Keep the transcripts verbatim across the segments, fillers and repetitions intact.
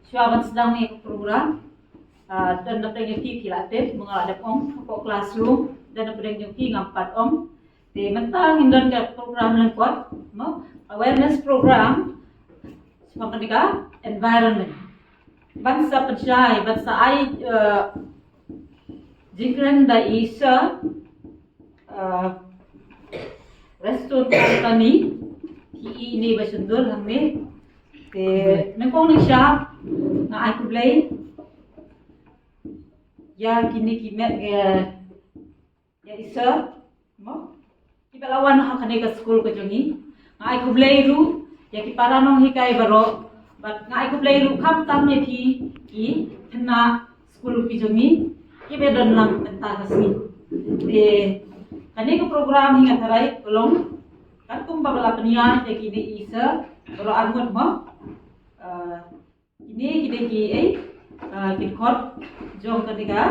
Shuwa ban sdang ïa ka program, ah, don na pdeng jong phi, phi la tip, mynta nga la dep ong, hapoh classroom don na pdeng jong phi, ngam pat ong. Te mynta ngin don ka program lyngkot, mo, awareness program shaphang kane ka environment. Ban sa pynshai, ban sa ai, eh, jingkren da i Sir, eh, Redstone Company, i ine ba shon dur hangne. Te nyngkong nyngshap nga ai khublei ïa kine ki met, eh, ïa i Sir, mo, kiba la wan ha kane ka skul ka jong ngi. Nga ai khublei ruh ïa ki para nonghikai baroh, bad nga ai khublei ruh khamtam ïa phi ki khynnah skul ki jong ngi kiba don lang mynta ka sngi. Te kane ka program hi nga tharai ka long katkum ba la pynïaid ïa kine i Sir baroh arngut, mo. Ah, kine ki dei ki, eh, ah, ki kot jong kane ka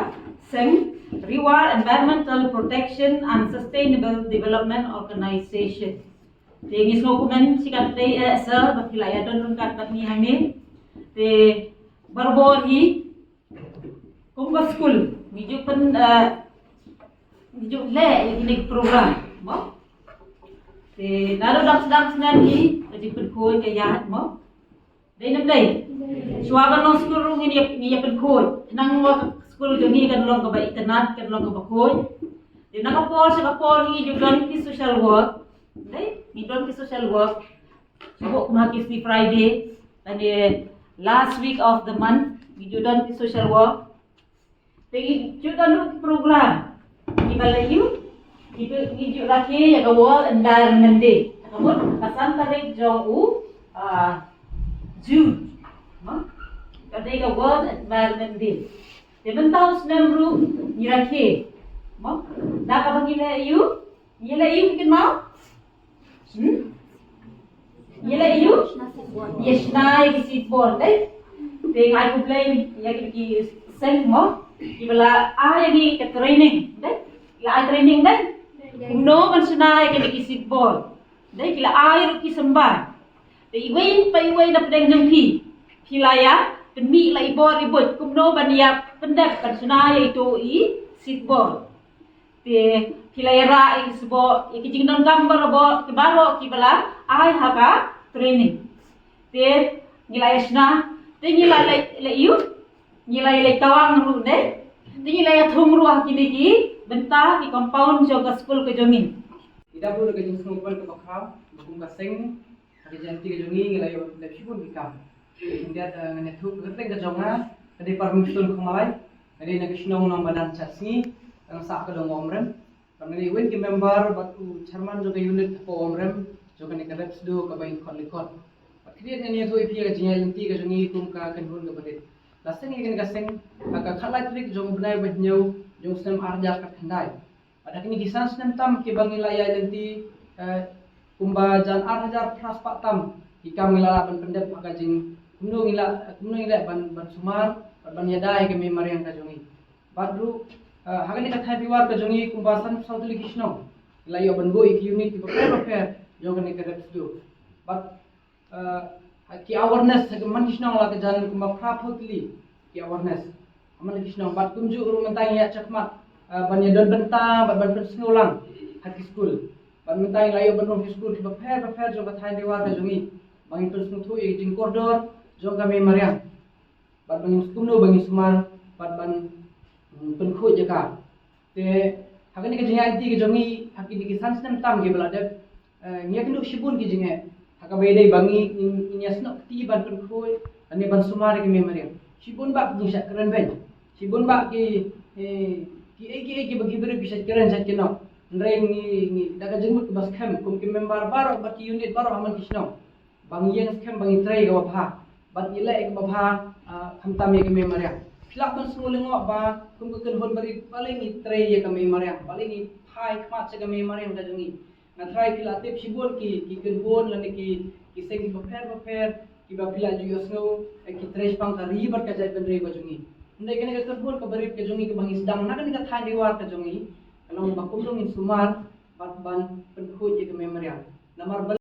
seng Reward Environmental Protection and Sustainable Development Organization. Te ngi sngewkmen shi katdei, eh, Sir, ba phi la ïa don ryngkat bad ngi hangne. Te barabor hi kum ka skul ngi ju pyn, eh, ngi ju leh ïa kine ki program, mo. Te naduh dang sdang snem hi ka jingpynkhuid ka ïaid, mo. Dei ne ym dei? Shuwa ban long skul ruh ngin ïa, ngin ïa pynkhuid. Khnang ba ka skul jong ngi kan long kaba itynnad, kan long kaba khuid. Te na ka por sha ka por ngi ju don ki social work. Dei, ngi don ki social work. Shuwa kum ha ki Sngi Friday, lane last week of the month, ngi ju don ki social work. Te ngi ju don ruh ki program kiba la ïoh, kiba ngi ju rakhe ïa ka World Environment Day. Ka mut ka san tarik jong u, ah, June. Ha? Ka dei ka World Environment Day. Te mynta u snem ruh ngi rakhe. Mo? Da kaba ngi la ïoh, ngi la ïoh ki kynmaw? Hmm? Ngi la ïoh? Ïa shna ïa ki seed ball, dei? Te nga ai khublei ïa ki, ki seng, mo, kiba la ai ïa ngi ka training, dei? La ai training, dei? Kumno ban shna ïa ki, ki seed ball, dei? Ki la ai ruh ki symbai. Te iwei pa iwei na pdeng jong phi, phi la ïa pynmih la i bor i buit kumno ban ïa pyndep ban shna ïa ito i seed ball. Te phi la ïa rah ïa ki sboh, ïa ki jingdonkam baroh, ki baroh kiba la ai ha ka training. Te ngi la ïa shna, te ngi la leit, leit ïuh, ngi la ïa leit tawang ruh, dei. Te ngi la ïa thung ruh ha kine ki bynta ki compound jong ka skul ka jong ngi. Ngi dap ruh da ka jingsngewkmen kaba khraw ba kum ka seng, ha ka jingïaid lynti ka jong ngi ngi la ïoh leh shibun ki kam. Khyndiat, eh, ngan ïathuh, ka kyrteng ka jong nga ka dei Parmingstone Kharmalai. Nga dei na ka shnong Nongbanan Chatsngi, nga sah ka dong Umrem. Bad nga dei wei ki member bad u chairman jong ka unit hapoh Umrem jong kane ka rep sdo kaba ngi khot lyngkot. Bad khyndiat ngan ïathuh ïa phi ïa ka jingïaid lynti ka jong ngi kum ka kynhun kaba rit. La seng ïa kane ka seng ha ka khatlai tarik jong u bnai ba hynñiew jong u snem ar hajar khatkhyndai. Bad ha kine ki san snem tam kiba ngi la ïaid lynti, eh, kumba jan ar hajar phra spah tam ki kam ngi la lah ban pyndep ha ka jing kumno ngi la, kumno ngi leh ban, ban sumar bad ban ïada ïa ka mei mariang ka jong ngi. Bad ruh, eh, ha kane ka thaiñ Dewar ka jong ngi kumba sanphew saw tylli ki shnong ngi la ïoh ban buh ïa ki unit kiba pher bapher jong kane ka rep sdo. Bad, eh, ki awareness ha ka man ki shnong la ka jan kumba phraphew tylli ki awareness ha man ki shnong. Bad kumjuh ruh mynta ngi ïa shakmat, eh, ban ïa don bynta bad ban pynsngewlang ha ki skul. Bad mynta ngi la ïoh ban rung ki skul kiba pher bapher jong ka thaiñ Dewar ka jong ngi ba ngin pynsngewthuh ïa ki jingkordor jong ka mei mariang. Bad ba ngin kumno ba ngin sumar bad ban, mm, pynkhuid ïa ka. Te ha kane ka jingïaid lynti ka jong ngi ha kine ki san snem tam kiba la dep, eh, ngi ïakynduh shibun ki jingeh ha kaba ïadei ba ngi, ngi, ngin ïasnoh kti ban pynkhuid lane ban sumar ïa ka mei mariang. Shibun bah ki jingshah kren beiñ, shibun bah ki, eh, kiei kiei kiba ki briew ki shait kren shait kynnoh. Hynrei ngi, ngi da ka jingmut kaba skhem kum ki member baroh bad ki unit baroh ha man ki shnong ba ngi ïeng skhem ba ngi trei kaba bha bad ngi leh kaba bha, ah, khamtam ïa ka mei mariang. Phi lah ban sngewlyngngoh ba kum ka kynhun barit balei ngi trei ïa ka mei mariang, balei ngi phai khmat sha ka mei mariang ka jong ngi. Nga tharai phi la tip shibun ki, ki kynhun lane ki, ki seng kiba pher bapher kiba phi la ju ïohsngew, eh, ki trei shaphang ka ri bad ka jaitbynriew ka jong ngi. Hynrei kane ka kynhun kaba rit ka jong ngi kaba ngi sdang na kane ka thaiñ Dewar ka jong ngi ka long ba kumno ngin sumar bad ban pynkhuid ïa ka mei mariang. Namar ba